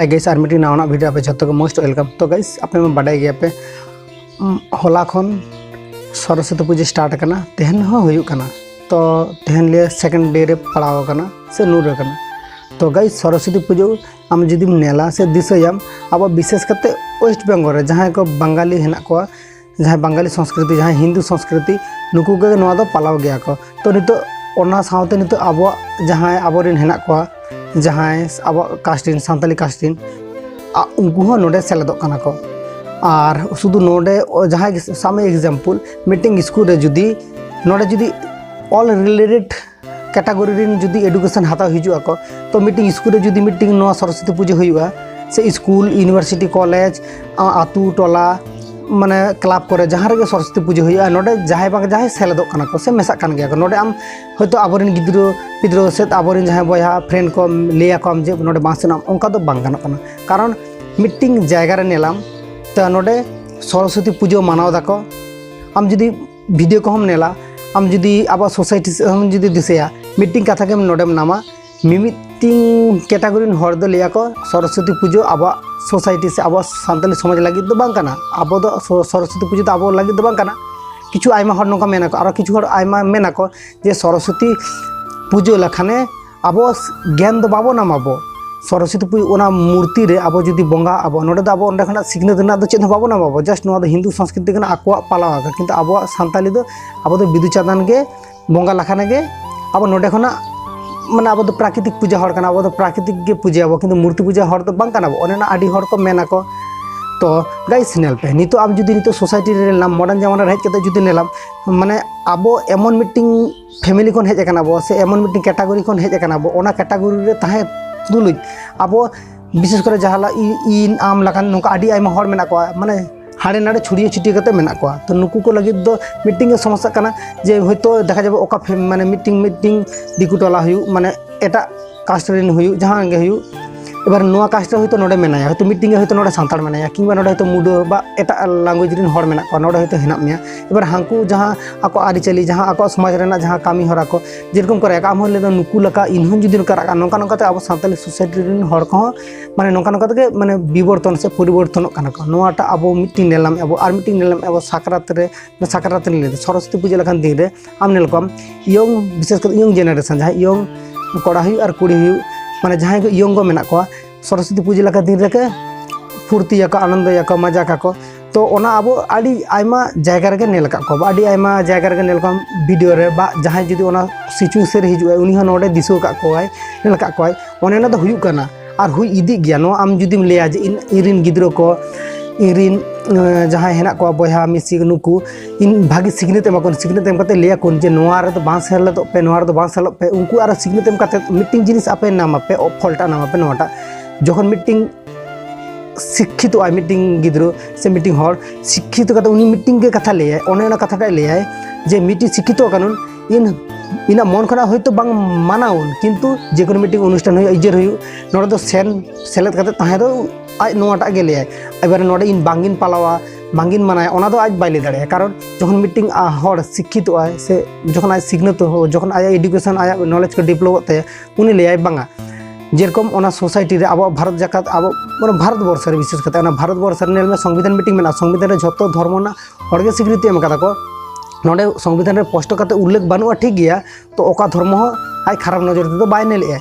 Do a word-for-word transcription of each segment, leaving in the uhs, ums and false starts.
Hi guys, ᱟᱨ ᱢᱤᱫᱴᱤᱡ ᱱᱟᱣᱟᱱᱟᱜ video ᱟᱯᱮ ᱡᱷᱚᱛᱚ ᱜᱮ most welcome. ᱛᱚ guys, ᱟᱯᱮ ᱢᱟ ᱵᱟᱰᱟᱭ ᱜᱮᱭᱟ ᱯᱮ, ᱩᱢ, ᱦᱚᱞᱟ ᱠᱷᱚᱱ ᱥᱚᱨᱚᱥᱚᱛᱤ ᱯᱩᱡᱟᱹ start ᱟᱠᱟᱱᱟ, ᱛᱮᱦᱮᱧ ᱦᱚᱸ ᱦᱩᱭᱩᱜ ᱠᱟᱱᱟ᱾ ᱛᱚ ᱛᱮᱦᱮᱧ ᱞᱮ second day ᱨᱮ ᱯᱟᱲᱟᱣ ᱟᱠᱟᱱᱟ ᱥᱮ ᱱᱩᱨ ᱟᱠᱟᱱᱟ᱾ ᱛᱚ guys, ᱥᱚᱨᱚᱥᱚᱛᱤ ᱯᱩᱡᱟᱹ ᱟᱢ ᱡᱩᱫᱤᱢ ᱧᱮᱞᱟ ᱥᱮ ᱫᱤᱥᱟᱹᱭᱟᱢ, ᱟᱵᱚ ᱵᱤᱥᱮᱥ ᱠᱟᱛᱮ West Bengal ᱨᱮ ᱡᱟᱦᱟᱸᱭ ᱠᱚ ᱵᱟᱝᱜᱟᱞᱤ ᱦᱮᱱᱟᱜ ᱠᱚᱣᱟ, ᱡᱟᱦᱟᱸᱭ ᱵᱟᱝᱜᱟᱞᱤ ᱥᱚᱝᱥᱠᱨᱤᱛᱤ, ᱡᱟᱦᱟᱸᱭ ᱦᱤᱱᱫᱩ ᱥᱚᱝᱥᱠᱨᱤᱛᱤ, ᱱᱩᱠᱩ ᱜᱮ ᱱᱚᱣᱟ ᱫᱚ ᱯᱟᱞᱟᱣ ᱜᱮᱭᱟ ᱠᱚ᱾ ᱛᱚ ᱱᱤᱛᱚᱜ ᱚᱱᱟ ᱥᱟᱶᱛᱮ ᱱᱤᱛᱚᱜ ᱟᱵᱚᱣᱟᱜ ᱡᱟᱦᱟᱸᱭ ᱟᱵᱚᱨᱮᱱ ᱦᱮᱱᱟᱜ ᱠᱚᱣᱟ, ᱡᱟᱦᱟᱸᱭ ᱟᱵᱚᱣᱟᱜ caste ᱨᱮᱱ, ᱥᱟᱱᱛᱟᱞᱤ caste ᱨᱮᱱ, ᱟ, ᱩᱱᱠᱩ ᱦᱚᱸ ᱱᱚᱰᱮ ᱥᱮᱞᱮᱫᱚᱜ ᱠᱟᱱᱟ ᱠᱚ᱾ ᱟᱨ ᱥᱩᱫᱷᱩ ᱱᱚᱰᱮ ᱚ, ᱡᱟᱦᱟᱸᱭ ᱜᱮ, ᱥᱟᱵ ᱢᱮ example, ᱢᱤᱫᱴᱮᱱ ᱥᱠᱩᱞ ᱨᱮ ᱡᱩᱫᱤ ᱱᱚᱰᱮ ᱡᱩᱫᱤ all related category ᱨᱮᱱ ᱡᱩᱫᱤ education ᱦᱟᱛᱟᱣ ᱦᱤᱡᱩᱜ ᱟᱠᱚ, ᱛᱚ ᱢᱤᱫᱴᱮᱱ ᱥᱠᱩᱞ ᱨᱮ ᱡᱩᱫᱤ ᱢᱤᱫᱴᱮᱱ ᱱᱚᱣᱟ ᱥᱚᱨᱚᱥᱚᱛᱤ ᱯᱩᱡᱟᱹ ᱦᱩᱭᱩᱜᱼᱟ, ᱥᱮ ᱥᱠᱩᱞ, university, college, ᱟ-, ᱟᱹᱛᱩ, ᱴᱚᱞᱟ, ᱢᱟᱱᱮ club ᱠᱚᱨᱮ ᱡᱟᱦᱟᱸ ᱨᱮᱜᱮ ᱥᱚᱨᱚᱥᱚᱛᱤ ᱯᱩᱡᱟᱹ ᱦᱩᱭᱩᱜᱼᱟ, ᱱᱚᱰᱮ ᱡᱟᱦᱟᱸᱭ ᱵᱟᱝ ᱡᱟᱦᱟᱸᱭ ᱥᱮᱞᱮᱫᱚᱜ ᱠᱟᱱᱟ ᱠᱚ ᱥᱮ ᱢᱮᱥᱟᱜ ᱠᱟᱱ ᱜᱮᱭᱟ ᱠᱚ᱾ ᱱᱚᱰᱮ ᱟᱢ ᱦᱚᱭᱛᱳ ᱟᱵᱚᱨᱮᱱ ᱜᱤᱫᱽᱨᱟᱹ ᱯᱤᱫᱽᱨᱟᱹ ᱥᱮ ᱟᱵᱚᱨᱮᱱ ᱡᱟᱦᱟᱸᱭ ᱵᱚᱭᱦᱟ friend ᱠᱚ ᱞᱟᱹᱭ ᱟᱠᱚᱣᱟᱢ ᱡᱮ ᱱᱚᱰᱮ ᱵᱟᱝ ᱥᱮᱱᱚᱜ, ᱚᱱᱠᱟ ᱫᱚ ᱵᱟᱝ ᱜᱟᱱᱚᱜ ᱠᱟᱱᱟ᱾ ᱠᱟᱨᱚᱱ ᱢᱤᱫᱴᱮᱱ ᱡᱟᱭᱜᱟ ᱨᱮ ᱧᱮᱞᱟᱢ, ᱛᱚ ᱱᱚᱰᱮ ᱥᱚᱨᱚᱥᱚᱛᱤ ᱯᱩᱡᱟᱹ ᱢᱟᱱᱟᱣ ᱫᱟᱠᱚ᱾ ᱟᱢ ᱡᱩᱫᱤ video ᱠᱚᱦᱚᱸᱢ ᱧᱮᱞᱟ, ᱟᱢ ᱡᱩᱫᱤ ᱟᱵᱚᱣᱟᱜ society ᱥᱮᱫ ᱦᱚᱸᱢ ᱡᱩᱫᱤ ᱫᱤᱥᱟᱹᱭᱟ, ᱢᱤᱫᱴᱮᱱ ᱠᱟᱛᱷᱟ ᱜᱮᱢ ᱱᱚᱰᱮᱢ ᱧᱟᱢᱟ, ᱢᱤᱢᱤᱫᱴᱤᱱ category ᱨᱮᱱ ᱦᱚᱲ ᱫᱚ ᱞᱟᱹᱭᱟ ᱠᱚ ᱥᱚᱨᱚᱥᱚᱛᱤ ᱯᱩᱡᱟᱹ ᱟᱵᱚᱣᱟᱜ society ᱥᱮ ᱟᱵᱚᱣᱟᱜ ᱥᱟᱱᱛᱟᱞᱤ ᱥᱚᱢᱟᱡᱽ ᱞᱟᱹᱜᱤᱫ ᱫᱚ ᱵᱟᱝ ᱠᱟᱱᱟ, ᱟᱵᱚ ᱫᱚ ᱥᱚ-, ᱥᱚᱨᱚᱥᱚᱛᱤ ᱯᱩᱡᱟᱹ ᱫᱚ ᱟᱵᱚ ᱞᱟᱹᱜᱤᱫ ᱫᱚ ᱵᱟᱝ ᱠᱟᱱᱟ᱾ ᱠᱤᱪᱷᱩ ᱟᱭᱢᱟ ᱦᱚᱲ ᱱᱚᱝᱠᱟ ᱢᱮᱱᱟ ᱠᱚ, ᱟᱨᱚ ᱠᱤᱪᱷᱩ ᱦᱚᱲ ᱟᱭᱢᱟ ᱢᱮᱱᱟ ᱠᱚ ᱡᱮ ᱥᱚᱨᱚᱥᱚᱛᱤ ᱯᱩᱡᱟᱹ ᱞᱮᱠᱷᱟᱱᱮ ᱟᱵᱚ ᱜᱮᱭᱟᱱ ᱫᱚ ᱵᱟᱵᱚ ᱧᱟᱢᱟ ᱟᱵᱚ᱾ ᱥᱚᱨᱚᱥᱚᱛᱤ ᱯᱩᱡᱟᱹ ᱚᱱᱟ ᱢᱩᱨᱛᱤ ᱨᱮ ᱟᱵᱚ ᱡᱩᱫᱤ ᱵᱚᱸᱜᱟ ᱟᱵᱚ, ᱱᱚᱰᱮ ᱫᱚ ᱟᱵᱚ ᱚᱸᱰᱮ ᱠᱷᱚᱱᱟᱜ ᱥᱤᱠᱷᱱᱟᱹᱛ ᱨᱮᱱᱟᱜ ᱫᱚ ᱪᱮᱫ ᱦᱚᱸ ᱵᱟᱵᱚ ᱧᱟᱢᱟ ᱟᱵᱚ, just ᱱᱚᱣᱟ ᱫᱚ ᱦᱤᱱᱫᱩ ᱥᱚᱝᱥᱠᱨᱤᱛᱤ ᱠᱟᱱᱟ, ᱟᱠᱚᱣᱟᱜ ᱯᱟᱞᱟᱣ ᱟᱠᱟᱫ, ᱠᱤᱱᱛᱩ ᱟᱵᱚᱣᱟᱜ ᱥᱟᱱᱛᱟᱞᱤ ᱫᱚ ᱟᱵᱚ ᱫᱚ ᱵᱤᱫᱩ ᱪᱟᱸᱫᱟᱱ ᱜᱮ ᱵᱚᱸᱜᱟ ᱞᱮᱠᱷᱟᱱ ᱜᱮ ᱟᱵᱚ ᱱᱚᱰᱮ ᱠᱷᱚᱱᱟᱜ, ᱢᱟᱱᱮ ᱟᱵᱚ ᱫᱚ ᱯᱨᱟᱠᱨᱤᱛᱤᱠ ᱯᱩᱡᱟᱹ ᱦᱚᱲ ᱠᱟᱱᱟ, ᱟᱵᱚ ᱫᱚ ᱯᱨᱟᱠᱨᱤᱛᱤᱠ ᱜᱮ ᱯᱩᱡᱟᱹᱭᱟᱵᱚ, ᱠᱤᱱᱛᱩ ᱢᱩᱨᱛᱤ ᱯᱩᱡᱟᱹ ᱦᱚᱲ ᱫᱚ ᱵᱟᱝ ᱠᱟᱱᱟ ᱵᱚ, ᱚᱱᱮ ᱚᱱᱟ ᱟᱹᱰᱤ ᱦᱚᱲ ᱠᱚ ᱢᱮᱱᱟ ᱠᱚ᱾ ᱛᱚ guys, ᱧᱮᱞ ᱯᱮ, ᱱᱤᱛᱚᱜ ᱟᱢ ᱡᱩᱫᱤ ᱱᱤᱛᱚᱜ society ᱨᱮ ᱧᱮᱞᱟᱢ, modern ᱡᱟᱢᱟᱱᱟ ᱨᱮ ᱦᱮᱡ ᱠᱟᱛᱮ ᱡᱩᱫᱤ ᱧᱮᱞᱟᱢ, ᱢᱟᱱᱮ ᱟᱵᱚ ᱮᱢᱚᱱ ᱢᱤᱫᱴᱤᱱ family ᱠᱷᱚᱱ ᱦᱮᱡ ᱟᱠᱟᱱᱟ ᱵᱚ, ᱥᱮ ᱮᱢᱚᱱ ᱢᱤᱫᱴᱤᱱ category ᱠᱷᱚᱱ ᱦᱮᱡ ᱟᱠᱟᱱᱟ ᱵᱚ, ᱚᱱᱟ category ᱨᱮ ᱛᱟᱦᱮᱸ ᱛᱩᱞᱩᱡ ᱟᱵᱚ ᱵᱤᱥᱮᱥ ᱠᱚᱨᱮ ᱡᱟᱦᱟᱸ ᱞᱟ-, ᱤ-, ᱤᱧ, ᱟᱢ ᱞᱮᱠᱟᱱ ᱱᱚᱝᱠᱟ ᱟᱹᱰᱤ ᱟᱭᱢᱟ ᱦᱚᱲ ᱢᱮᱱᱟᱜ ᱠᱚᱣᱟ, ᱢᱟᱱᱮ ᱦᱟᱸᱰᱮ ᱱᱟᱰᱮ ᱪᱷᱩᱲᱭᱟᱹ ᱪᱷᱩᱴᱭᱟᱹ ᱠᱟᱛᱮ ᱢᱮᱱᱟᱜ ᱠᱚᱣᱟ᱾ ᱛᱚ ᱱᱩᱠᱩ ᱠᱚ ᱞᱟᱹᱜᱤᱫ ᱫᱚ ᱢᱤᱫᱴᱤᱱ ᱜᱮ ᱥᱚᱢᱚᱥᱥᱟ ᱠᱟᱱᱟ ᱡᱮ ᱦᱚᱭᱛᱳ ᱫᱮᱠᱷᱟ ᱡᱟᱵᱚ ᱚᱠᱟ ᱯᱷᱮ-, ᱢᱟᱱᱮ ᱢᱤᱫᱴᱤᱱ, ᱢᱤᱫᱴᱤᱱ ᱫᱤᱠᱩ ᱴᱚᱞᱟ ᱦᱩᱭᱩᱜ, ᱢᱟᱱᱮ ᱮᱴᱟᱜ caste ᱨᱮᱱ ᱦᱩᱭᱩᱜ, ᱡᱟᱦᱟᱸ ᱜᱮ ᱦᱩᱭᱩᱜ, ᱮᱵᱟᱨ ᱱᱚᱣᱟ caste ᱨᱮ ᱦᱚᱭᱛᱳ ᱱᱚᱰᱮ ᱢᱮᱱᱟᱭᱟ, ᱦᱚᱭᱛᱳ ᱢᱤᱫᱴᱤᱱ ᱜᱮ ᱦᱚᱭᱛᱳ ᱱᱚᱰᱮ ᱥᱟᱱᱛᱟᱲ ᱢᱮᱱᱟᱭᱟ, ᱠᱤᱝᱵᱟ ᱱᱚᱰᱮ ᱦᱚᱭᱛᱳ ᱢᱩᱰᱟᱹ ᱵᱟ ᱮᱴᱟᱜ language ᱨᱮᱱ ᱦᱚᱲ ᱢᱮᱱᱟᱜ ᱠᱚᱣᱟ, ᱱᱚᱰᱮ ᱦᱚᱭᱛᱳ ᱦᱮᱱᱟᱜ ᱢᱮᱭᱟ᱾ ᱮᱵᱟᱨ ᱦᱟᱱᱠᱩ ᱡᱟᱦᱟᱸ ᱟᱠᱚᱣᱟᱜ ᱟᱹᱨᱤᱪᱟᱹᱞᱤ, ᱡᱟᱦᱟᱸ ᱟᱠᱚᱣᱟᱜ ᱥᱚᱢᱟᱡᱽ ᱨᱮᱱᱟᱜ ᱡᱟᱦᱟᱸ ᱠᱟᱹᱢᱤ ᱦᱚᱨᱟ ᱠᱚ, ᱡᱮᱨᱚᱠᱚᱢ ᱠᱚ ᱨᱟᱜᱟ, ᱟᱢ ᱦᱚᱸ ᱞᱟᱹᱭ ᱫᱟ ᱱᱩᱠᱩ ᱞᱮᱠᱟ ᱤᱧ ᱦᱚᱸ ᱡᱩᱫᱤ ᱱᱚᱝᱠᱟ ᱨᱟᱜᱟ, ᱱᱚᱝᱠᱟ ᱱᱚᱝᱠᱟ ᱛᱮ ᱟᱵᱚ ᱥᱟᱱᱛᱟᱞᱤ society ᱨᱮᱱ ᱦᱚᱲ ᱠᱚᱦᱚᱸ ᱢᱟᱱᱮ ᱱᱚᱝᱠᱟ ᱱᱚᱝᱠᱟ ᱛᱮᱜᱮ ᱢᱟᱱᱮ ᱵᱤᱵᱚᱨᱛᱚᱱ ᱥᱮ ᱯᱚᱨᱤᱵᱚᱨᱛᱚᱱᱚᱜ ᱠᱟᱱᱟ ᱠᱚ᱾ ᱱᱚᱣᱟᱴᱟᱜ ᱟᱵᱚ ᱢᱤᱫᱴᱤᱱ ᱧᱮᱞ ᱧᱟᱢᱮᱫ ᱟᱵᱚ, ᱟᱨ ᱢᱤᱫᱴᱤᱱ ᱧᱮᱞ ᱧᱟᱢᱮᱫ ᱟᱵᱚ ᱥᱟᱠᱨᱟᱛ ᱨᱮ, ᱥᱟᱠᱨᱟᱛ ᱨᱮ ᱞᱟᱹᱭ ᱫᱟ ᱥᱚᱨᱚᱥᱚᱛᱤ ᱯᱩᱡᱟᱹ ᱞᱮᱠᱟᱱ ᱫᱤᱱ ᱨᱮ ᱟᱢ ᱧᱮᱞ ᱠᱚᱣᱟᱢ ᱤᱭᱚᱝ, ᱵᱤᱥᱮᱥ ᱠᱟᱛᱮ ᱤᱭᱚᱝ ᱡᱮᱱᱟᱨᱮᱥᱚᱱ, ᱡᱟᱦᱟᱸᱭ ᱤᱭᱚᱝ ᱠᱚᱲᱟ ᱦᱩᱭᱩᱜ ᱟᱨ ᱠᱩᱲᱤ ᱦᱩᱭᱩᱜ, ᱢᱟᱱᱮ ᱡᱟᱦᱟᱸᱭ ᱠᱚ ᱤᱭᱚᱝ ᱠᱚ ᱢᱮᱱᱟᱜ ᱠᱚᱣᱟ, ᱥᱚᱨᱚᱥᱚᱛᱤ ᱯᱩᱡᱟᱹ ᱞᱮᱠᱟ ᱫᱤᱱ ᱨᱮᱜᱮ ᱯᱷᱩᱨᱛᱤᱭᱟᱠᱚ, ᱟᱱᱚᱱᱫᱚᱭᱟᱠᱚ, ᱢᱟᱡᱟᱠᱟᱠᱚ᱾ ᱛᱚ ᱚᱱᱟ ᱟᱵᱚ ᱟᱹᱰᱤ ᱟᱭᱢᱟ ᱡᱟᱭᱜᱟ ᱨᱮᱜᱮ ᱧᱮᱞ ᱟᱠᱟᱫ ᱠᱚᱣᱟ, ᱟᱹᱰᱤ ᱟᱭᱢᱟ ᱡᱟᱭᱜᱟ ᱨᱮᱜᱮ ᱧᱮᱞ ᱠᱚᱣᱟ ᱵᱷᱤᱰᱤᱭᱳ ᱨᱮ, ᱵᱟ ᱡᱟᱦᱟᱸᱭ ᱡᱩᱫᱤ ᱚᱱᱟ ᱥᱤᱪᱩᱭᱮᱥᱚᱱ ᱨᱮ ᱦᱤᱡᱩᱜ ᱟᱭ, ᱩᱱᱤ ᱦᱚᱸ ᱱᱚᱰᱮ ᱫᱤᱥᱟᱹ ᱟᱠᱟᱫ ᱠᱚᱣᱟᱭ, ᱧᱮᱞ ᱟᱠᱟᱫ ᱠᱚᱣᱟᱭ᱾ ᱚᱱᱮ ᱚᱱᱟ ᱫᱚ ᱦᱩᱭᱩᱜ ᱠᱟᱱᱟ ᱟᱨ ᱦᱩᱭ ᱤᱫᱤᱜ ᱜᱮᱭᱟ᱾ ᱱᱚᱣᱟ ᱟᱢ ᱡᱩᱫᱤᱢ ᱞᱟᱹᱭᱟ ᱡᱮ ᱤᱧ, ᱤᱧ ᱨᱤᱱ ᱜᱤᱫᱽᱨᱟᱹ ᱠᱚ, ᱤᱧ ᱨᱤᱱ, ᱮᱸ, ᱡᱟᱦᱟᱸᱭ ᱦᱮᱱᱟᱜ ᱠᱚᱣᱟ ᱵᱚᱭᱦᱟ ᱢᱤᱥᱤ, ᱱᱩᱠᱩ ᱤᱧ ᱵᱷᱟᱹᱜᱤ ᱥᱤᱠᱷᱱᱟᱹᱛ ᱮᱢᱟ ᱠᱚᱣᱟ, ᱥᱤᱠᱷᱱᱟᱹᱛ ᱮᱢ ᱠᱟᱛᱮ ᱞᱟᱹᱭ ᱟᱠᱚᱣᱟᱹᱧ ᱡᱮ ᱱᱚᱣᱟ ᱨᱮᱫᱚ ᱵᱟᱝ ᱥᱮᱞᱮᱫᱚᱜ ᱯᱮ, ᱱᱚᱣᱟ ᱨᱮᱫᱚ ᱵᱟᱝ ᱥᱮᱞᱮᱫᱚᱜ ᱯᱮ, ᱩᱱᱠᱩ ᱟᱨᱚ ᱥᱤᱠᱷᱱᱟᱹᱛ ᱮᱢ ᱠᱟᱛᱮ ᱢᱤᱫᱴᱤᱱ ᱡᱤᱱᱤᱥ ᱟᱯᱮ ᱧᱟᱢ ᱟᱯᱮ, ᱯᱷᱚᱞᱴᱟᱜ ᱧᱟᱢ ᱟᱯᱮ ᱱᱚᱣᱟᱴᱟᱜ᱾ ᱡᱚᱠᱷᱚᱱ ᱢᱤᱫᱴᱤᱱ ᱥᱤᱠᱠᱷᱤᱛᱚᱜ ᱟᱭ ᱢᱤᱫᱴᱤᱱ ᱜᱤᱫᱽᱨᱟᱹ ᱥᱮ ᱢᱤᱫᱴᱤᱱ ᱦᱚᱲ, ᱥᱤᱠᱠᱷᱤᱛᱚ ᱠᱟᱛᱮ ᱩᱱᱤ ᱢᱤᱫᱴᱤᱱ ᱜᱮ ᱠᱟᱛᱷᱟ ᱞᱟᱹᱭᱟᱭ, ᱚᱱᱮ ᱚᱱᱟ ᱠᱟᱛᱷᱟᱴᱟᱜ ᱞᱟᱹᱭᱟᱭ ᱡᱮ ᱢᱤᱫᱴᱤᱱ ᱥᱤᱠᱠᱷᱤᱛᱚ ᱠᱟᱱᱩᱱ ᱤᱧ, ᱤᱧᱟᱹᱜ ᱢᱚᱱ ᱠᱷᱚᱱᱟᱜ ᱦᱚᱭᱛᱳ ᱵᱟᱝ ᱢᱟᱱᱟᱣᱩᱱ, ᱠᱤᱱᱛᱩ ᱡᱮᱠᱳᱱᱳ ᱢᱤᱫᱴᱤᱱ ᱚᱱᱩᱥᱴᱷᱟᱱ ᱦᱩᱭᱩᱜ, ᱤᱡᱟᱹᱨ ᱦᱩᱭᱩᱜ, ᱱᱚᱰᱮ ᱫᱚ ᱥᱮᱱ ᱥᱮᱞᱮᱫ ᱠᱟᱛᱮ ᱛᱟᱦᱮᱸ ᱫᱚ ᱟᱡ ᱱᱚᱣᱟᱴᱟᱜ ᱜᱮ ᱞᱟᱹᱭᱟᱭ᱾ ᱮᱵᱟᱨᱮ ᱱᱚᱰᱮ ᱤᱧ ᱵᱟᱝᱜᱤᱧ ᱯᱟᱞᱟᱣᱟ, ᱵᱟᱝᱜᱤᱧ ᱢᱟᱱᱟᱭᱟ, ᱚᱱᱟ ᱫᱚ ᱟᱡ ᱵᱟᱭ ᱞᱟᱹᱭ ᱫᱟᱲᱮᱭᱟᱜᱼᱟ᱾ ᱠᱟᱨᱚᱱ ᱡᱚᱠᱷᱚᱱ ᱢᱤᱫᱴᱤᱱ, ᱟ, ᱦᱚᱲ ᱥᱤᱠᱠᱷᱤᱛᱚᱜ ᱟᱭ ᱥᱮ ᱡᱚᱠᱷᱚᱱ ᱟᱡ ᱥᱤᱠᱷᱱᱟᱹᱛ, ᱡᱚᱠᱷᱚᱱ ᱟᱭᱟᱜ ᱮᱰᱩᱠᱮᱥᱚᱱ, ᱟᱭᱟᱜ ᱱᱚᱞᱮᱡᱽ ᱠᱚ ᱰᱮᱵᱷᱞᱚᱯᱚᱜ ᱛᱟᱭᱟ, ᱩᱱᱤ ᱞᱟᱹᱭᱟᱭ ᱵᱟᱝᱟ᱾ ᱡᱮᱨᱚᱠᱚᱢ ᱚᱱᱟ ᱥᱳᱥᱟᱭᱴᱤ ᱨᱮ ᱟᱵᱚᱣᱟᱜ ᱵᱷᱟᱨᱚᱛ ᱡᱟᱠᱟᱛ, ᱟᱵᱚ ᱢᱟᱱᱮ ᱵᱷᱟᱨᱚᱛ ᱵᱚᱨᱥᱚ ᱨᱮ ᱵᱤᱥᱮᱥ ᱠᱟᱛᱮ ᱚᱱᱟ ᱵᱷᱟᱨᱚᱛ ᱵᱚᱨᱥᱚ ᱨᱮ ᱧᱮᱞ ᱢᱮ ᱥᱚᱝᱵᱤᱫᱷᱟᱱ ᱢᱤᱫᱴᱤᱱ ᱢᱮᱱᱟᱜᱼᱟ, ᱥᱚᱝᱵᱤᱫᱷᱟᱱ ᱨᱮ ᱡᱷᱚᱛᱚ ᱫᱷᱚᱨᱢᱚ ᱨᱮᱱᱟᱜ ᱦᱚᱲ ᱜᱮ ᱥᱤᱠᱨᱤᱛᱤ ᱮᱢ ᱠᱟᱫᱟ ᱠᱚ᱾ ᱱᱚᱰᱮ ᱥᱚᱝᱵᱤᱫᱷᱟᱱ ᱨᱮ ᱯᱚᱥᱴᱚ ᱠᱟᱛᱮ ᱩᱞᱞᱮᱠᱷ ᱵᱟᱹᱱᱩᱜᱼᱟ, ᱴᱷᱤᱠ ᱜᱮᱭᱟ, ᱛᱚ ᱚᱠᱟ ᱫᱷᱚᱨᱢᱚ ᱦᱚᱸ ᱟᱡ ᱠᱷᱟᱨᱟᱯ ᱱᱚᱡᱚᱨ ᱛᱮᱫᱚ ᱵᱟᱭ ᱧᱮᱞᱮᱜᱼᱟᱭ᱾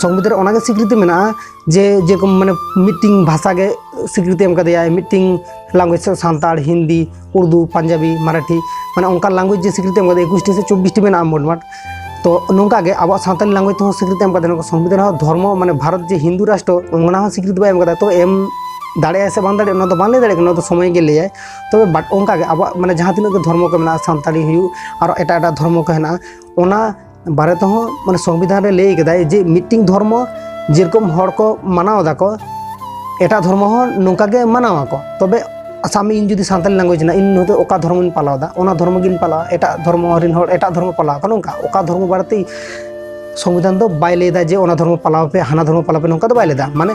ᱥᱚᱝᱵᱤᱫᱷᱟᱱ ᱨᱮ ᱚᱱᱟᱜᱮ ᱥᱤᱠᱨᱤᱛᱤ ᱢᱮᱱᱟᱜᱼᱟ ᱡᱮ ᱡᱮᱨᱚᱠᱚᱢ ᱢᱟᱱᱮ ᱢᱤᱫᱴᱤᱱ ᱵᱷᱟᱥᱟ ᱜᱮ ᱥᱤᱠᱨᱤᱛᱤ ᱮᱢ ᱠᱟᱫᱮᱭᱟᱭ, ᱢᱤᱫᱴᱤᱱ ᱞᱟᱝᱜᱩᱭᱮᱡᱽ ᱥᱟᱱᱛᱟᱲ, ᱦᱤᱱᱫᱤ, ᱩᱨᱫᱩ, ᱯᱟᱧᱡᱟᱵᱤ, ᱢᱟᱨᱟᱴᱷᱤ, ᱢᱟᱱᱮ ᱚᱱᱠᱟ ᱞᱟᱝᱜᱩᱭᱮᱡᱽ ᱡᱮ ᱥᱤᱠᱨᱤᱛᱤ ᱮᱢ ᱠᱟᱫᱮᱭᱟ, ᱮᱠᱩᱥᱴᱤ ᱥᱮ ᱪᱚᱵᱵᱤᱥᱴᱤ ᱢᱮᱱᱟᱜᱼᱟ ᱢᱳᱴᱢᱟᱴ᱾ ᱛᱚ ᱱᱚᱝᱠᱟ ᱜᱮ ᱟᱵᱚᱣᱟᱜ ᱥᱟᱱᱛᱟᱲᱤ ᱞᱟᱝᱜᱩᱭᱮᱡᱽ ᱛᱮᱦᱚᱸ ᱥᱤᱠᱨᱤᱛᱤ ᱮᱢ ᱠᱟᱫᱮᱭᱟ, ᱱᱚᱝᱠᱟ ᱥᱚᱝᱵᱤᱫᱷᱟᱱ ᱨᱮᱦᱚᱸ ᱫᱷᱚᱨᱢᱚ ᱢᱟᱱᱮ ᱵᱷᱟᱨᱚᱛ ᱡᱮ ᱦᱤᱱᱫᱩ ᱨᱟᱥᱴᱨᱚ, ᱚᱱᱟ ᱦᱚᱸ ᱥᱤᱠᱨᱤᱛᱤ ᱵᱟᱭ ᱮᱢ ᱠᱟᱫᱟ᱾ ᱛᱚ ᱮᱢ ᱫᱟᱲᱮᱭᱟᱜᱼᱟ ᱥᱮ ᱵᱟᱝ ᱫᱟᱲᱮᱭᱟᱜᱼᱟ, ᱚᱱᱟ ᱫᱚ ᱥᱚᱢᱚᱭ ᱜᱮ ᱞᱟᱹᱭᱟᱭ᱾ ᱛᱚᱵᱮ but ᱚᱱᱠᱟ ᱜᱮ ᱟᱵᱚᱣᱟᱜ ᱢᱟᱱᱮ ᱡᱟᱦᱟᱸ ᱛᱤᱱᱟᱹᱜ ᱜᱮ ᱫᱷᱚᱨᱢᱚ ᱠᱚ ᱢᱮᱱᱟᱜᱼᱟ, ᱥᱟᱱᱛᱟᱲᱤ ᱦᱩᱭᱩᱜ, ᱟᱨᱚ ᱮᱴᱟᱜ ᱮᱴᱟᱜ ᱫᱷᱚᱨᱢᱚ ᱠᱚ ᱦᱮᱱᱟᱜᱼᱟ, ᱚᱱᱟ ᱵᱟᱨᱮ ᱛᱮᱦᱚᱸ ᱢᱟᱱᱮ ᱥᱚᱝᱵᱤᱫᱷᱟᱱ ᱨᱮ ᱞᱟᱹᱭ ᱠᱟᱫᱟᱭ ᱡᱮ ᱢᱤᱫᱴᱤᱝ ᱫᱷᱚᱨᱢᱚ ᱡᱮᱨᱚᱠᱚᱢ ᱦᱚᱲ ᱠᱚ ᱢᱟᱱᱟᱣ ᱫᱟᱠᱚ, ᱮᱴᱟᱜ ᱫᱷᱚᱨᱢᱚ ᱦᱚᱸ ᱱᱚᱝᱠᱟ ᱜᱮ ᱢᱟᱱᱟᱣ ᱟᱠᱚ᱾ ᱛᱚᱵᱮ ᱥᱟᱵ ᱢᱮ, ᱤᱧ ᱡᱩᱫᱤ ᱥᱟᱱᱛᱟᱲᱤ ᱞᱟᱝᱜᱩᱭᱮᱡᱽ ᱨᱮᱱᱟᱜ, ᱤᱧ ᱦᱚᱭᱛᱳ ᱚᱠᱟ ᱫᱷᱚᱨᱢᱚᱧ ᱯᱟᱞᱟᱣ ᱮᱫᱟ, ᱚᱱᱟ ᱫᱷᱚᱨᱢᱚ ᱜᱤᱧ ᱯᱟᱞᱟᱣᱟ, ᱮᱴᱟᱜ ᱫᱷᱚᱨᱢᱚ ᱨᱮᱱ ᱦᱚᱲ ᱮᱴᱟᱜ ᱫᱷᱚᱨᱢᱚ ᱯᱟᱞᱟᱣ ᱟᱠᱚ, ᱱᱚᱝᱠᱟ ᱚᱠᱟ ᱫᱷᱚᱨᱢᱚ ᱵᱟᱨᱮᱛᱮ ᱥᱚᱝᱵᱤᱫᱷᱟᱱ ᱫᱚ ᱵᱟᱭ ᱞᱟᱹᱭ ᱮᱫᱟ ᱡᱮ ᱚᱱᱟ ᱫᱷᱚᱨᱢᱚ ᱯᱟᱞᱟᱣ ᱯᱮ, ᱦᱟᱱᱟ ᱫᱷᱚᱨᱢᱚ ᱯᱟᱞᱟᱣ ᱯᱮ, ᱱᱚᱝᱠᱟ ᱫᱚ ᱵᱟᱭ ᱞᱟᱹᱭ ᱮᱫᱟ᱾ ᱢᱟᱱᱮ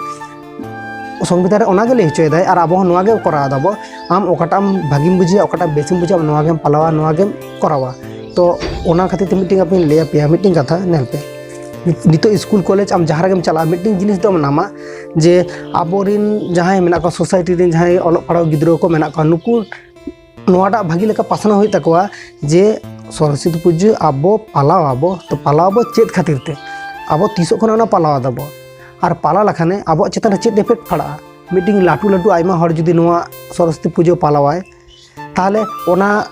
ᱥᱚᱝᱵᱤᱫᱷᱟᱱ ᱨᱮ ᱚᱱᱟ ᱜᱮ ᱞᱟᱹᱭ ᱦᱚᱪᱚᱭᱮᱫᱟᱭ, ᱟᱨ ᱟᱵᱚ ᱦᱚᱸ ᱱᱚᱣᱟ ᱜᱮ ᱠᱚᱨᱟᱣ ᱫᱟᱵᱚ᱾ ᱟᱢ ᱚᱠᱟᱴᱟᱜ ᱮᱢ ᱵᱷᱟᱜᱤᱢ ᱵᱩᱡᱷᱟᱹᱣᱟ, ᱚᱠᱟᱴᱟᱜ ᱵᱮᱥᱮᱢ ᱵᱩᱡᱷᱟᱹᱣᱟ, ᱱᱚᱣᱟ ᱜᱮᱢ ᱯᱟᱞᱟᱣᱟ, ᱱᱚᱣᱟ ᱜᱮᱢ ᱠᱚᱨᱟᱣᱟ᱾ ᱛᱚ ᱚᱱᱟ ᱠᱷᱟᱹᱛᱤᱨ ᱛᱮ ᱢᱤᱫᱴᱮᱱ ᱟᱯᱮᱧ ᱞᱟᱹᱭ ᱟᱯᱮᱭᱟ ᱢᱤᱫᱴᱮᱱ ᱠᱟᱛᱷᱟ, ᱧᱮᱞ ᱯᱮ᱾ ᱱᱤᱛᱚᱜ ᱥᱠᱩᱞ ᱠᱚᱞᱮᱡᱽ ᱟᱢ ᱡᱟᱦᱟᱸ ᱨᱮᱜᱮᱢ ᱪᱟᱞᱟᱜᱼᱟ, ᱢᱤᱫᱴᱮᱱ ᱡᱤᱱᱤᱥ ᱫᱚ ᱢᱮᱱᱟᱢᱟ ᱡᱮ ᱟᱵᱚᱨᱮᱱ ᱡᱟᱦᱟᱸᱭ ᱢᱮᱱᱟᱜ ᱠᱚᱣᱟ, ᱥᱳᱥᱟᱭᱴᱤ ᱨᱮᱱ ᱡᱟᱦᱟᱸᱭ ᱚᱞᱚᱜ ᱯᱟᱲᱦᱟᱣ ᱜᱤᱫᱽᱨᱟᱹ ᱠᱚ ᱢᱮᱱᱟᱜ ᱠᱚᱣᱟ, ᱱᱩᱠᱩ ᱱᱚᱣᱟᱴᱟᱜ ᱵᱷᱟᱹᱜᱤ ᱞᱮᱠᱟ ᱯᱟᱥᱱᱟᱣ ᱦᱩᱭᱩᱜ ᱛᱟᱠᱚᱣᱟ ᱡᱮ ᱥᱚᱨᱚᱥᱚᱛᱤ ᱯᱩᱡᱟᱹ ᱟᱵᱚ ᱯᱟᱞᱟᱣ ᱟᱵᱚ, ᱛᱚ ᱯᱟᱞᱟᱣ ᱟᱵᱚ ᱪᱮᱫ ᱠᱷᱟᱹᱛᱤᱨ ᱛᱮ? ᱟᱵᱚ ᱛᱤᱥᱚᱜ ᱠᱷᱚᱱ ᱚᱱᱟ ᱯᱟᱞᱟᱣ ᱮᱫᱟᱵᱚ? ᱟᱨ ᱯᱟᱞᱟᱣ ᱞᱮᱠᱷᱟᱱᱮ ᱟᱵᱚᱣᱟᱜ ᱪᱮᱛᱟᱱ ᱨᱮ ᱪᱮᱫ ᱤᱯᱷᱮᱠᱴ ᱯᱟᱲᱟᱜᱼᱟ? ᱢᱤᱫᱴᱮᱱ ᱞᱟᱹᱴᱩ ᱞᱟᱹᱴᱩ ᱟᱭᱢᱟ ᱦᱚᱲ ᱡᱩᱫᱤ ᱱᱚᱣᱟ ᱥᱚᱨᱚᱥᱚᱛᱤ ᱯᱩᱡᱟᱹ ᱯᱟᱞᱟᱣᱟᱭ, ᱛᱟᱦᱚᱞᱮ ᱚᱱᱟ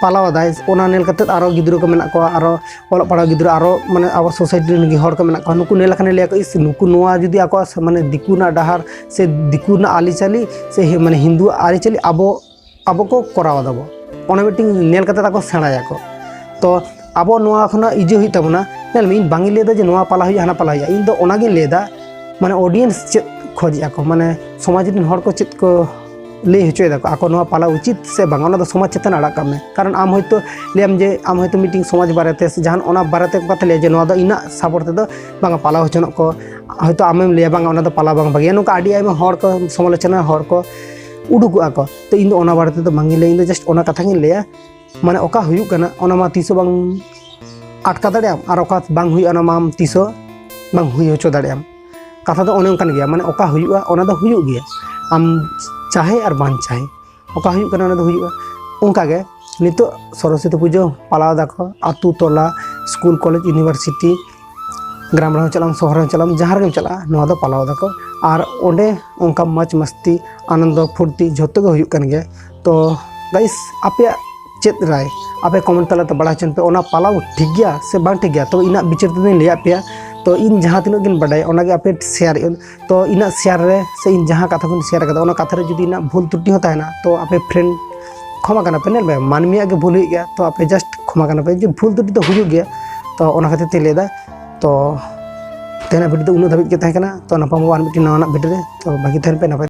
ᱯᱟᱞᱟᱣ ᱮᱫᱟᱭ, ᱚᱱᱟ ᱧᱮᱞ ᱠᱟᱛᱮᱫ ᱟᱨᱚ ᱜᱤᱫᱽᱨᱟᱹ ᱠᱚ ᱢᱮᱱᱟᱜ ᱠᱚᱣᱟ, ᱟᱨᱚ ᱚᱞᱚᱜ ᱯᱟᱲᱦᱟᱣ ᱜᱤᱫᱽᱨᱟᱹ, ᱟᱨᱚ ᱢᱟᱱᱮ ᱟᱵᱚ ᱥᱳᱥᱟᱭᱴᱤ ᱨᱮᱱ ᱜᱮ ᱦᱚᱲ ᱠᱚ ᱢᱮᱱᱟᱜ ᱠᱚᱣᱟ, ᱱᱩᱠᱩ ᱧᱮᱞ ᱞᱮᱠᱷᱟᱱ ᱞᱟᱹᱭᱟᱠᱚ, "ᱤᱥ, ᱱᱩᱠᱩ ᱱᱚᱣᱟ ᱡᱩᱫᱤ ᱟᱠᱚᱣᱟᱜ ᱥ-, ᱢᱟᱱᱮ ᱫᱤᱠᱩ ᱨᱮᱱᱟᱜ ᱰᱟᱦᱟᱨ ᱥᱮ ᱫᱤᱠᱩ ᱨᱮᱱᱟᱜ ᱟᱹᱨᱤᱪᱟᱹᱞᱤ ᱥᱮ ᱦᱤ-, ᱢᱟᱱᱮ ᱦᱤᱱᱫᱩᱣᱟᱜ ᱟᱹᱨᱤᱪᱟᱹᱞᱤ ᱟᱵᱚ, ᱟᱵᱚ ᱠᱚ ᱠᱚᱨᱟᱣ ᱮᱫᱟᱵᱚ", ᱚᱱᱟ ᱢᱤᱫᱴᱮᱱ ᱧᱮᱞ ᱠᱟᱛᱮᱫ ᱟᱠᱚ ᱥᱮᱬᱟᱭᱟᱠᱚ᱾ ᱛᱚ ᱟᱵᱚ ᱱᱚᱣᱟ ᱠᱷᱚᱱᱟᱜ ᱤᱭᱟᱹ ᱦᱩᱭᱩᱜ ᱛᱟᱵᱚᱱᱟ᱾ ᱧᱮᱞ ᱢᱮ, ᱤᱧ ᱵᱟᱝ ᱤᱧ ᱞᱟᱹᱭᱫᱟ ᱡᱮ ᱱᱚᱣᱟ ᱯᱟᱞᱟ ᱦᱩᱭᱩᱜᱼᱟ, ᱦᱟᱱᱟ ᱯᱟᱞᱟ ᱦᱩᱭᱩᱜᱼᱟ, ᱤᱧ ᱫᱚ ᱚᱱᱟᱜᱤᱧ ᱞᱟᱹᱭᱫᱟ, ᱢᱟᱱᱮ ᱚᱰᱤᱭᱮᱱᱥ ᱪᱮᱫ ᱠᱷᱚᱡᱮᱜᱼᱟ ᱠᱚ, ᱢᱟᱱᱮ ᱥᱚᱢᱟᱡᱽ ᱨᱮᱱ ᱦᱚᱲ ᱠᱚ ᱪᱮᱫ ᱠᱚ ᱞᱟᱹᱭ ᱦᱚᱪᱚᱭ ᱫᱟᱠᱚ, ᱟᱠᱚ ᱱᱚᱣᱟ ᱯᱟᱞᱟᱣ ᱩᱪᱤᱛ ᱥᱮ ᱵᱟᱝ, ᱚᱱᱟ ᱫᱚ ᱥᱚᱢᱟᱡᱽ ᱪᱮᱛᱟᱱ ᱟᱲᱟᱜ ᱠᱟᱜ ᱢᱮ᱾ ᱠᱟᱨᱚᱱ ᱟᱢ ᱦᱚᱭᱛᱳ ᱞᱟᱹᱭᱟᱢ ᱡᱮ ᱟᱢ ᱦᱚᱭᱛᱳ ᱢᱤᱫᱴᱤᱝ ᱥᱚᱢᱟᱡᱽ ᱵᱟᱨᱮᱛᱮ ᱥᱮ ᱡᱟᱦᱟᱱ ᱚᱱᱟ ᱵᱟᱨᱮᱛᱮ ᱠᱟᱛᱷᱟ ᱞᱟᱹᱭᱟ ᱡᱮ ᱱᱚᱣᱟ ᱫᱚ ᱤᱧᱟᱹᱜ ᱥᱟᱯᱚᱨ ᱛᱮᱫᱚ ᱵᱟᱝᱟ, ᱯᱟᱞᱟᱣ ᱦᱚᱪᱚᱱᱚᱜ ᱠᱚ, ᱦᱚᱭᱛᱳ ᱟᱢᱮᱢ ᱞᱟᱹᱭᱟ ᱵᱟᱝᱟ ᱚᱱᱟ ᱫᱚ ᱯᱟᱞᱟᱣ ᱵᱟᱝ ᱵᱷᱟᱜᱮᱭᱟ, ᱱᱚᱝᱠᱟ ᱟᱹᱰᱤ ᱟᱭᱢᱟ ᱦᱚᱲ ᱠᱚ, ᱥᱚᱢᱟᱞᱳᱪᱚᱱᱟ ᱦᱚᱲ ᱠᱚ ᱩᱰᱩᱠᱚᱜᱼᱟ ᱠᱚ᱾ ᱛᱚ ᱤᱧ ᱫᱚ ᱚᱱᱟ ᱵᱟᱨᱮ ᱛᱮᱫᱚ ᱵᱟᱝ ᱤᱧ ᱞᱟᱹᱭᱟ, ᱤᱧ ᱫᱚ just ᱚᱱᱟ ᱠᱟᱛᱷᱟ ᱜᱤᱧ ᱞᱟᱹᱭᱟ, ᱢᱟᱱᱮ ᱚᱠᱟ ᱦᱩᱭᱩᱜ ᱠᱟᱱᱟ ᱚᱱᱟ ᱢᱟ ᱛᱤᱥ ᱦᱚᱸ ᱵᱟᱝ ᱟᱴᱠᱟ ᱫᱟᱲᱮᱭᱟᱜ ᱟᱢ, ᱟᱨ ᱚᱠᱟ ᱵᱟᱝ ᱦᱩᱭᱩᱜᱼᱟ ᱚᱱᱟ ᱢᱟ ᱟᱢ ᱛᱤᱥ ᱦᱚᱸ ᱵᱟᱝ ᱦᱩᱭ ᱦᱚᱪᱚ ᱫᱟᱲᱮᱭᱟᱜ ᱟᱢ᱾ ᱠᱟᱛᱷᱟ ᱫᱚ ᱚᱱᱮ ᱚᱱᱠᱟᱱ ᱜᱮᱭᱟ, ᱢᱟᱱᱮ ᱚᱠᱟ ᱦᱩᱭᱩᱜᱼᱟ ᱚᱱᱟ ᱫᱚ ᱦᱩᱭᱩᱜ ᱜᱮᱭᱟ, ᱟᱢ ᱪᱟᱦᱮ ᱟᱨ ᱵᱟᱝ ᱪᱟᱦᱮ ᱚᱠᱟ ᱦᱩᱭᱩᱜ ᱠᱟᱱᱟ ᱚᱱᱟ ᱫᱚ ᱦᱩᱭᱩᱜᱼᱟ᱾ ᱚᱱᱠᱟ ᱜᱮ ᱱᱤᱛᱚᱜ ᱥᱚᱨᱚᱥᱚᱛᱤ ᱯᱩᱡᱟᱹ ᱯᱟᱞᱟᱣ ᱫᱟᱠᱚ ᱟᱛᱳ ᱴᱚᱞᱟ, ᱥᱠᱩᱞ ᱠᱚᱞᱮᱡᱽ ᱤᱭᱩᱱᱤᱵᱷᱟᱨᱥᱤᱴᱤ, ᱜᱨᱟᱢ ᱨᱮᱦᱚᱸ ᱪᱟᱞᱟᱜ ᱟᱢ, ᱥᱚᱦᱚᱨ ᱨᱮᱦᱚᱸ ᱪᱟᱞᱟᱜ ᱟᱢ, ᱡᱟᱦᱟᱸ ᱨᱮᱜᱮᱢ ᱪᱟᱞᱟᱜᱼᱟ ᱱᱚᱣᱟ ᱫᱚ ᱯᱟᱞᱟᱣ ᱫᱟᱠᱚ᱾ ᱟᱨ ᱚᱸᱰᱮ ᱚᱱᱠᱟ ᱢᱚᱡᱽ ᱢᱟᱥᱛᱤ, ᱟᱱᱚᱱᱫᱚ ᱯᱷᱩᱨᱛᱤ ᱡᱷᱚᱛᱚ ᱜᱮ ᱦᱩᱭᱩᱜ ᱠᱟᱱ ᱜᱮᱭᱟ᱾ ᱛᱚ ᱜᱟᱭᱤᱥ, ᱟᱯᱮᱭᱟᱜ ᱪᱮᱫ ᱨᱟᱭ? ᱟᱯᱮ ᱠᱚᱢᱮᱱᱴ ᱛᱟᱞᱟᱛᱮ ᱵᱟᱲᱟᱭ ᱦᱚᱪᱚᱱ ᱯᱮ, ᱚᱱᱟ ᱯᱟᱞᱟᱣ ᱴᱷᱤᱠ ᱜᱮᱭᱟ ᱥᱮ ᱵᱟᱝ ᱴᱷᱤᱠ ᱜᱮᱭᱟ? ᱛᱚ ᱤᱧᱟᱹᱜ ᱵᱤᱪᱟᱹᱨ ᱛᱮᱫᱚᱧ ᱞᱟᱹᱭᱟᱫ ᱯᱮᱭᱟ᱾ ᱛᱚ ᱤᱧ ᱡᱟᱦᱟᱸ ᱛᱤᱱᱟᱹᱜ ᱜᱤᱧ ᱵᱟᱰᱟᱭᱟ ᱚᱱᱟᱜᱮ ᱟᱯᱮ ᱥᱮᱭᱟᱨ ᱮᱫ, ᱛᱚ ᱤᱧᱟᱹᱜ ᱥᱮᱭᱟᱨ ᱨᱮ ᱥᱮ ᱤᱧ ᱡᱟᱦᱟᱸ ᱠᱟᱛᱷᱟ ᱠᱚᱧ ᱥᱮᱭᱟᱨ ᱠᱟᱫᱟ ᱚᱱᱟ ᱠᱟᱛᱷᱟ ᱨᱮ ᱡᱩᱫᱤ ᱤᱧᱟᱹᱜ ᱵᱷᱩᱞ ᱛᱨᱩᱴᱤ ᱦᱚᱸ ᱛᱟᱦᱮᱱᱟ, ᱛᱚ ᱟᱯᱮ ᱯᱷᱨᱮᱱᱰ ᱠᱷᱚᱢᱟ ᱠᱟᱱᱟ ᱯᱮ᱾ ᱧᱮᱞ ᱯᱮ, ᱢᱟᱹᱱᱢᱤᱭᱟᱜ ᱜᱮ ᱵᱷᱩᱞ ᱦᱩᱭᱩᱜ ᱜᱮᱭᱟ, ᱛᱚ ᱟᱯᱮ ᱡᱟᱥᱴ ᱠᱷᱚᱢᱟ ᱠᱟᱱᱟ ᱯᱮ ᱡᱮ ᱵᱷᱩᱞ ᱛᱨᱩᱴᱤ ᱫᱚ ᱦᱩᱭᱩᱜ ᱜᱮᱭᱟ᱾ ᱛᱚ ᱚᱱᱟ ᱠᱷᱟᱹᱛᱤᱨ ᱛᱮᱧ ᱞᱟᱹᱭᱫᱟ, ᱛᱚ ᱛᱮᱦᱮᱧᱟᱜ ᱵᱷᱤᱰᱤᱭᱳ ᱫᱚ ᱩᱱᱟᱹᱜ ᱫᱷᱟᱹᱵᱤᱡ ᱜᱮ ᱛᱟᱦᱮᱸ ᱠᱟᱱᱟ᱾ ᱛᱚ ᱱᱟᱯᱟᱢ ᱟᱵᱚ ᱟᱨ ᱢᱤᱫᱴᱮᱱ ᱱᱟᱣᱟᱱᱟᱜ ᱵᱷᱤᱰᱤᱭᱳ ᱨᱮ, ᱛᱚ ᱵᱷᱟᱹᱜᱤ ᱛᱟᱦᱮᱱ ᱯᱮ, ᱱᱟᱯᱟᱭ